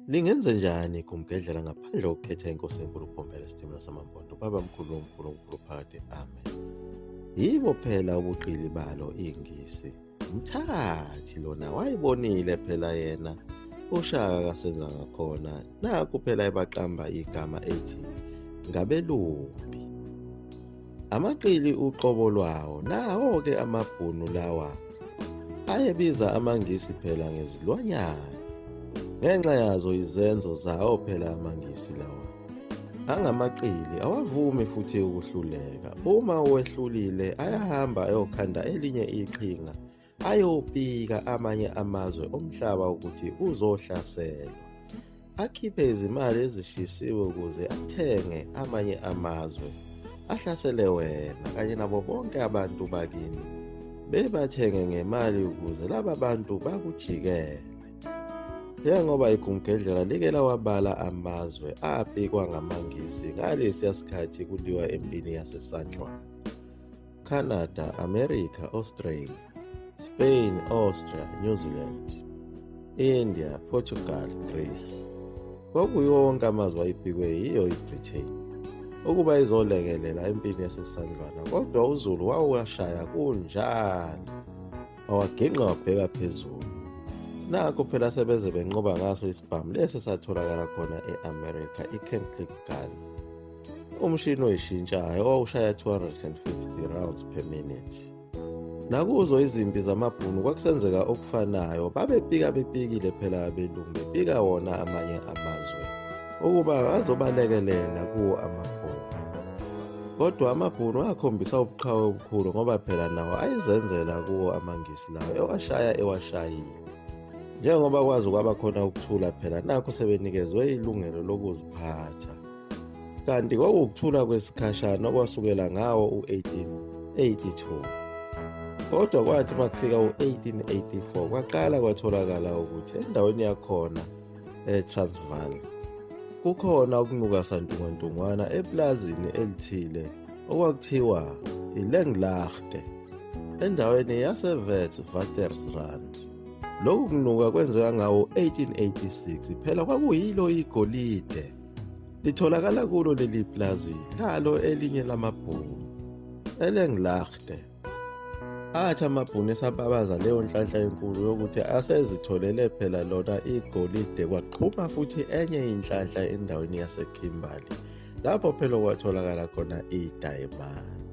Lingenzenjani igumgedlela ngaphandle kokukhetha inkosi enkulu uBhombela Isitimela samaMpondo Baba mkhulu omkhulu omkhulu phakade amen. Yibo phela ubuqili balo iNgisi. Umthakathi lona wayibonile phela yena uShaka kaSenzangakhona nakhu phela ebaqamba igama ethi ngabelumbi. Amaqili uqobo lwawo nawo-ke amaBhunu lawa ayebiza amaNgisi phela ngezilwanyana ngenxa yazo izenzo zawo phela amaNgisi lawa angamaqili awavumi futhi ukuhluleka uma uwehlulile ayahamba ayokhanda elinye iqhinga ayobika amanye amazwe omhlaba ukuthi uzohlaselwa akhiphe izimali ezishisiwe ukuze athenge amanye amazwe ahlasele wena kanye nabo bonke abantu bakini bebathenge ngemali ukuze laba bantu bakujikele njengoba igumgedlela like lawabala amazwe apikwa ngamaNgisi ngalesiya sikhathi kuliwa empini yaseSandlwana Canada, America, Australia, Spain, Austria, New Zealand, India, Portugal, Greece. Kwakuyiwo wonke amazwe ayipikwe yiyo iBritain ukuba izolekelela empini yaseSandlwana kodwa uZulu wawashaya kunjalo wawaginqa wabheka phezulu. Nakho phela sebeze benqoba ngaso isibhamu lesi esatholakala khona e-America i-Kent Click Gun. Umshini oyishintshayo owawushaya 250 rounds per minute. Nakuzo izimpi zamabhunu kwakusenzeka okufanayo, babepika bepikile phela abelungu bepika wona amanye amazwe ukuba azobalekelela kuwo amabhunu. Kodwa amabhunu akhombisa ubuqhawe obukhulu ngoba phela nawo ayezenzela kuwo amaNgisi lawo ewashaya ewashayile. Njengoba kwaze kwaba khona ukuthula phela nakho sebenikezwe ilungelo lokuziphatha. Kanti kwakuwukuthula kwesikhashana okwasukela ngawo u-1882. Kodwa kwathi makufika u-1884 kwaqala kwatholakala ukuthi endaweni yakhona eTransvaal kukhona ukunuka santungwantungwana epulazini elithile okwakuthiwa iLenglaagte endaweni yaseWitwatersrand. Lokhu kunuka kwenzeka ngawo-1886 phela kwakuyilo igolide litholakala kulo leli plazi lalo elinye lamabhunu eLenglaagte. Athi amabhunu esababaza leyo nhlanhla enkulu yokuthi asezitholele phela lona igolide kwaqhuma futhi enye inhlanhla endaweni yaseKimberley lapho phela kwatholakala khona idayimani.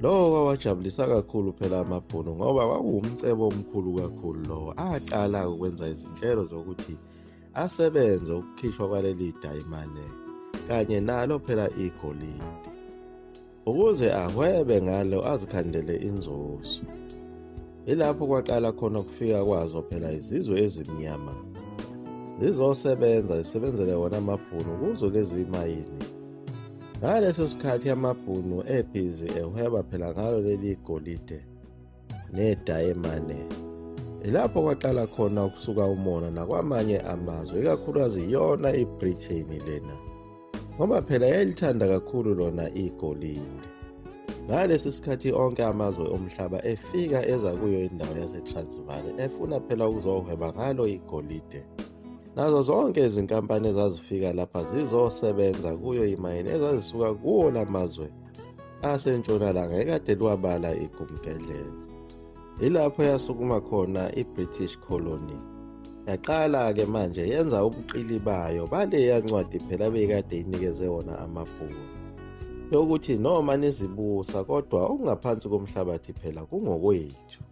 Lowo kwawajabulisa kakhulu phela amabhunu ngoba kwakuwumcebo omkhulu kakhulu lowo. Aqala ukwenza izinhlelo zokuthi asebenze ukukhishwa kwaleli dayimane kanye nalo phela igolide ukuze ahwebe ngalo azikhandele inzuzo. Ilapho kwaqala khona ukufika kwazo phela izizwe ezimnyama zizosebenza zisebenzele wona amabhunu kuzo lezi mayini. Ngaleso sikhathi amabhunu ebhizi ehweba phela ngalo leli golide nedayimane. Ilapho kwaqala khona ukusuka umona nakwamanye amazwe ikakhulukazi yona iBritain lena ngoba phela yayilithanda kakhulu lona igolide. Ngalesi sikhathi onke amazwe omhlaba efika eza kuyo indawo yaseTransvaal efuna phela ukuzohweba ngalo igolide. Nazo zonke izinkampani ezazifika lapha zizosebenza kuyo imayini ezazisuka kuwo lamazwe asentshonalanga ekade liwabala igumgedlela. Ilapho yasukuma khona iBritish Colony. Yaqala-ke manje yenza ubuqili bayo baleya ncwadi phela beyikade inikeze wona amabhunu yokuthi noma nizibusa kodwa okungaphansi komhlabathi phela kungokwethu.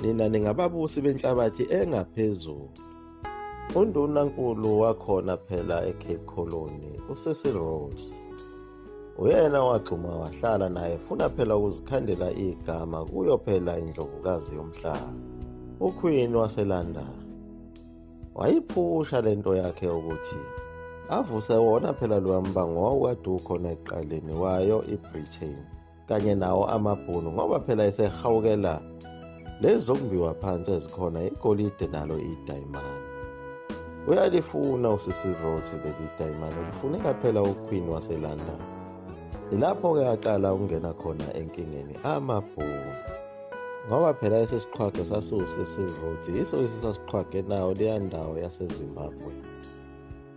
Nina ningababusi benhlabathi engaphezulu. Undunankulu wakhona phela eCape Colony uCecil Rhodes uyena wagxuma wahlala naye funa phela ukuzikhandela igama kuyo phela indlovukazi yomhlaba uQueen waseLondon. Wayiphusha lento yakhe ukuthi avuse wona phela loya mbango wawukade ukhona ekuqaleni wayo iBritain kanye nawo amabhunu ngoba phela esehawukela lezi zokumbiwa phansi ezikhona igolide nalo idayimani. Uyalifuna uCecil Rhodes leli dayimani ulifunela phela uQueen waseLondon. Ilapho-ke aqala ukungena khona enkingeni amabhunu. Ngoba phela esesiqhwage sasiwuCecil Rhodes, yiso esisasiqhwage nawo leya ndawo yaseZimbabwe.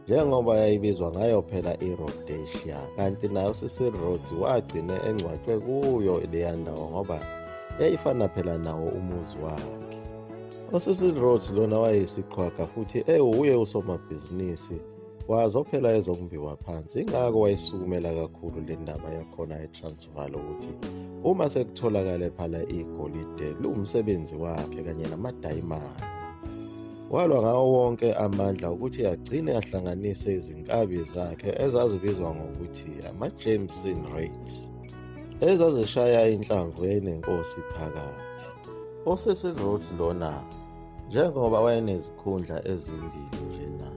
Njengoba yayibizwa ngayo phela iRhodesia, kanti nayo uCecil Rhodes wagcine engcwatshwe kuyo leya ndawo ngoba yayifana phela nawo umuzi wakhe. UCecil Rhodes lona wayesiqhwaga futhi ewuye usomabhizinisi wazo phela ezokumbiwa phansi, ingakho wayisukumela kakhulu le ndaba yakhona eTransvaal ukuthi uma sekutholakale phala igolide liwumsebenzi wakhe kanye namadayimani. Walwa ngawo wonke amandla ukuthi agcine ahlanganise izinkabi zakhe ezazibizwa ngokuthi ama-Jameson Raids, ezazishaya inhlamvu yayinenkosi phakathi. UCecil Rhodes lona njengoba wayenezikhundla ezimbili njena,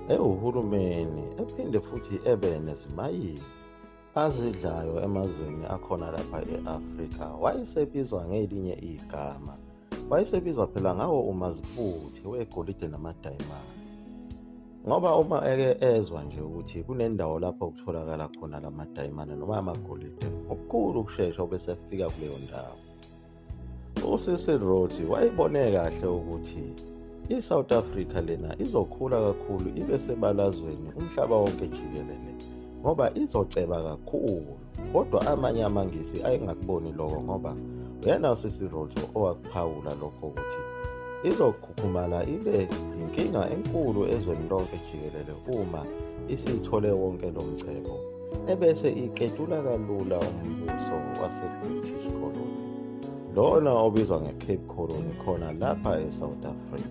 ewuhulumeni ephinde futhi ebe nezimayini azidlayo emazweni akhona lapha e-Afrika, wayesebizwa ngelinye igama. Wayesebizwa phela ngawo umaziputhe wegolide namadayimani. Ngoba uma eke ezwa nje ukuthi kunendawo lapho kutholakala khona lamadayimani noma amagolide, okukhulu ukushesha ubesefika kuleyo ndawo. UCecil Rhodes wayebone kahle ukuthi iSouth Africa lena izokhula kakhulu ibe sebalazweni umhlaba wonke jikelele, ngoba izoceba kakhulu. Kodwa amanye amaNgisi ayengakuboni lokho, ngoba uyena uCecil Rhodes owakuphawula lokho ukuthi izokhukhumala ibe inkinga enkulu ezweni lonke jikelele uma isithole wonke lo mcebo, ebese iketula kalula umbuso wase-British Colony, lona obizwa nge-Cape Colony khona lapha eSouth Africa.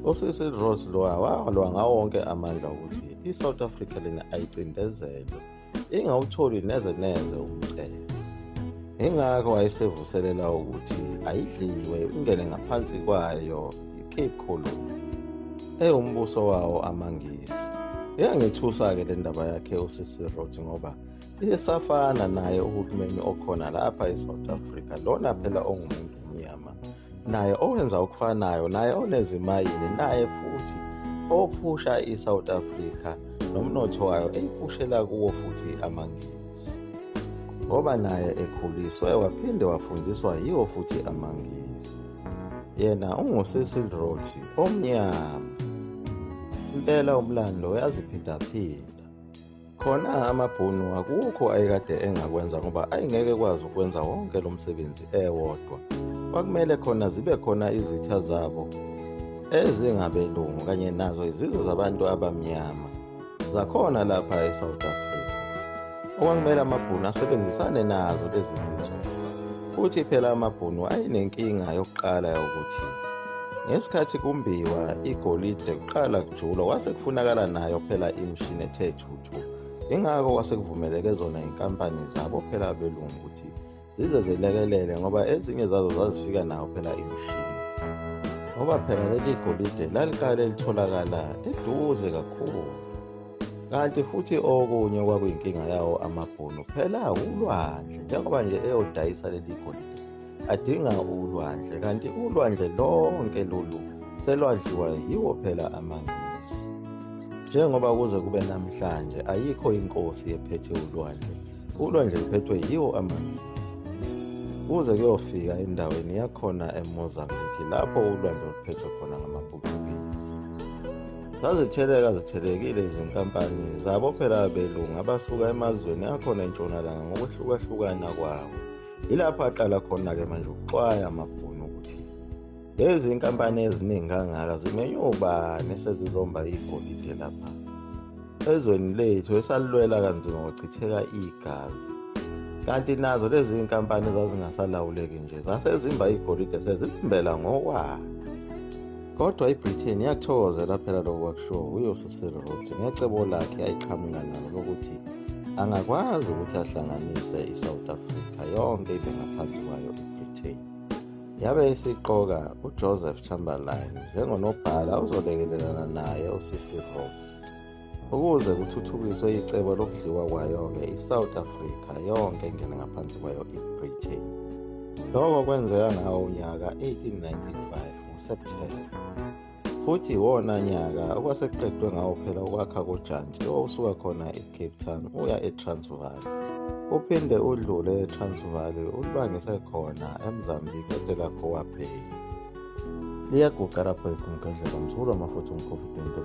UCecil Rhodes lo walwa ngawo wonke amandla ukuthi iSouth Africa lena ayicindezelwe, ingawutholi neze neze umcebo. Ingakho wayesevuselela ukuthi ayidliwe ingene ngaphansi kwayo iCape Colony ewumbuso wawo amaNgisi. Iyangithusa-ke le ndaba yakhe uCecil Rhodes, ngoba isafana naye uhulumeni okhona lapha eSouth Africa, lona phela ongumuntu omnyama, naye owenza okufanayo, naye onezimayini, naye futhi ophusha iSouth Africa nomnotho wayo eyiphushela kuwo futhi amaNgisi. Ngoba naye ekhuliswe waphinde wafundiswa yiwo futhi amaNgisi. Yena unguCecil Rhodes omnyama. Impela umlando uyaziphindaphinda. Khona amabhunu akukho ayekade engakwenza, ngoba ayengeke kwazi ukwenza wonke lo msebenzi ewodwa. Kwakumele khona zibe khona izitha zabo ezingabelungu kanye nazo izizwe zabantu abamnyama zakhona lapha eSouth Africa. Okwakumele amabhunu asebenzisane nazo lezi zizwe. Futhi phela amabhunu ayenenkinga yokuqala yokuthi ngesikhathi kumbiwa igolide kuqala kujulwa, kwase kufunakala nayo phela imishini ethe thuthu. Ingakho kwase kuvumeleke zona inkampani zabo phela abelungu ukuthi zize zilekelele, ngoba ezinye zazo zazifika nayo phela imishini. Ngoba phela leli golide laliqale litholakala eduze kakhulu. Kanti futhi okunye kwakuyinkinga yawo amabhunu phela ulwandle, njengoba nje eyodayisa leli golide adinga ulwandle, kanti ulwandle lonke lolu selwadliwa yiwo phela amaNgisi. Njengoba kuze kube namhlanje ayikho inkosi ephethe ulwandle, ulwandle luphethwe yiwo amaNgisi. Kuze kuyofika endaweni yakhona eMozambique lapho ulwandle luphethwe khona ngamaPutukezi. Zazitheleka zithelekile izinkampani zabo phela abelungu abasuka emazweni akhona entshonalanga ngokwehlukahlukana kwawo. Yilapho aqala khona-ke manje ukuxwaya amabhunu ukuthi lezi inkampani eziningi kangaka zimenywe ubani esezizomba igolide lapha ezweni lethu esalilwela kanzima kwachitheka igazi. Kanti nazo lezi inkampani zazingasalawuleki nje, zasezimba igolide sezizimbela ngokwayo. Kodwa iBritain yakuthokozela phela lokho kwakushiwo uCecil Rhodes ngecebo lakhe ayiqhamuka nalo lokuthi angakwazi ukuthi ahlanganise iSouth Africa yonke ibe ngaphansi kwayo iBritain. Yabe isiqoka uJoseph Chamberlain njengonobhala ozolekelelana naye uCecil Rhodes ukuze kuthuthukiswe icebo lokudliwa kwayo-ke iSouth Africa yonke ingene ngaphansi kwayo iBritain. Lokho kwenzeka ngawo unyaka 1895 ngoSepthemba. Futhi iwona nyaka okwasekuqedwe ngawo phela ukwakha kujantshi owawusuka khona eCape Town uya eTransvaal. Uphinde udlule eTransvaal ulibangise khona eMzambiki eDelagoa Bay. Liyaguqa lapho igumgedlela mzukulu wamafutha umkhovu 20.